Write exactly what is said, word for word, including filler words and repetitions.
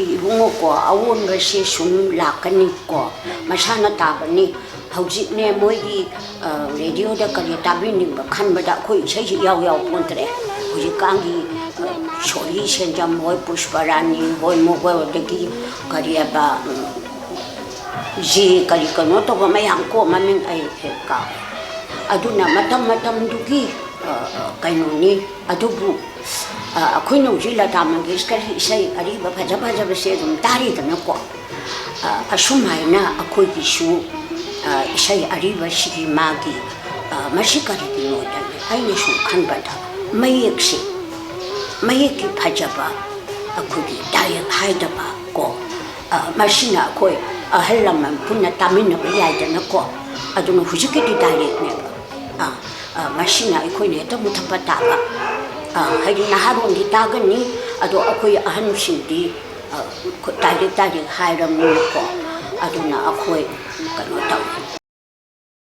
ꯏꯕꯨꯡꯉꯣꯀꯣ, ꯑꯑꯣꯟꯕꯁꯦ ꯁꯨꯝ ꯂꯥꯛꯀꯅꯤꯀꯣ, ꯃꯁꯥꯅ ꯇꯥꯕꯅꯤ꯫ ꯍꯧꯖꯤꯛꯅꯦ ꯃꯣꯏꯒꯤ, ꯑ, ꯔꯦꯗꯤꯑꯣꯗ ꯀꯔꯤ ꯇꯥꯕꯤꯅꯤꯡꯕ ꯈꯟꯕꯗ ꯑꯩꯈꯣꯏ ꯏꯁꯩꯁꯤ ꯏꯌꯥꯎ ꯌꯥꯎ ꯄꯣꯟꯇ꯭ꯔꯦ꯫ ꯍꯧꯖꯤꯛꯀꯥꯟꯒꯤ, ꯑ, ꯁꯣꯔꯤ ꯁꯦꯟꯖꯝ ꯍꯣꯏ, ꯄꯨꯁꯄꯔꯥꯅꯤ ꯍꯣꯏ, ꯃꯣꯒꯣꯏ, ꯑꯗꯒꯤ ꯀꯔꯤ ꯍꯥꯏꯕ, ꯎꯝ, ꯖꯤ ꯀꯔꯤ ꯀꯩꯅꯣ ꯇꯧꯕ ꯃꯌꯥꯝ ꯀꯣ, ꯃꯃꯤꯡ ꯑꯩ ꯍꯦꯛ ꯀꯥꯎꯔꯦ꯫ ꯑꯗꯨꯅ ꯃꯇꯝ ꯃꯇꯝꯗꯨꯒꯤ, ꯑ, ꯑ, ꯀꯩꯅꯣꯅꯤ꯫ ꯑꯗꯨꯕꯨ, ꯑ, ꯑꯩꯈꯣꯏꯅ ꯍꯧꯖꯤꯛ ꯂꯇꯥ ꯃꯪꯒꯦꯁꯀꯔꯒꯤ ꯏꯁꯩ ꯑꯔꯤꯕ ꯐꯖ ꯐꯖꯕꯁꯦ ꯑꯗꯨꯝ ꯇꯥꯔꯤꯗꯅꯀꯣ꯫ ꯑ, ꯑꯁꯨꯝ ꯍꯥꯏꯅ ꯑꯩꯈꯣꯏꯒꯤꯁꯨ, ꯑ, ꯏꯁꯩ ꯑꯔꯤꯕꯁꯤꯒꯤ ꯃꯥꯒꯤ, ꯑ, ꯃꯁꯤ ꯀꯔꯤꯒꯤꯅꯣꯗ ꯑꯩꯅ ꯁꯨꯝ ꯈꯟꯕꯗ, ꯃꯌꯦꯛꯁꯦ, ꯃꯌꯦꯛꯀꯤ ꯐꯖꯕ, ꯑꯩꯈꯣꯏꯒꯤ ꯗꯥꯏꯔꯦꯛ ꯍꯥꯏꯗꯕ ꯀꯣ, ꯑ, ꯃꯁꯤꯅ ꯑꯩꯈꯣꯏ ꯑꯍꯜ ꯂꯃꯟ ꯄꯨꯟꯅ ꯇꯥꯃꯤꯟꯅꯕ ꯌꯥꯏꯗꯅꯀꯣ꯫ ꯑꯗꯨꯅ ꯍꯧꯖꯤꯛꯀꯤꯗꯤ ꯗꯥꯏꯔꯦꯛꯅꯦꯕ꯫ ꯑ, ꯑ, ꯃꯁꯤꯅ ꯑꯩꯈꯣꯏꯅ ꯍꯦꯛꯇ ꯃꯨꯊꯠꯄ ꯇꯥꯕ꯫ ꯑ, ꯍꯥꯏꯗꯤ ꯅꯍꯥꯔꯣꯟꯗꯤ ꯇꯥꯒꯅꯤ, ꯑꯗꯣ ꯑꯩꯈꯣꯏ ꯑꯍꯟꯁꯤꯡꯗꯤ, ꯑ, ꯗꯥꯏꯔꯦꯛ ꯗꯥꯏꯔꯦꯛ ꯍꯥꯏꯔꯕꯅꯤꯅꯀꯣ꯫ ꯑꯗꯨꯅ ꯑꯩꯈꯣꯏ ꯀꯩꯅꯣ ꯇꯧꯏ꯫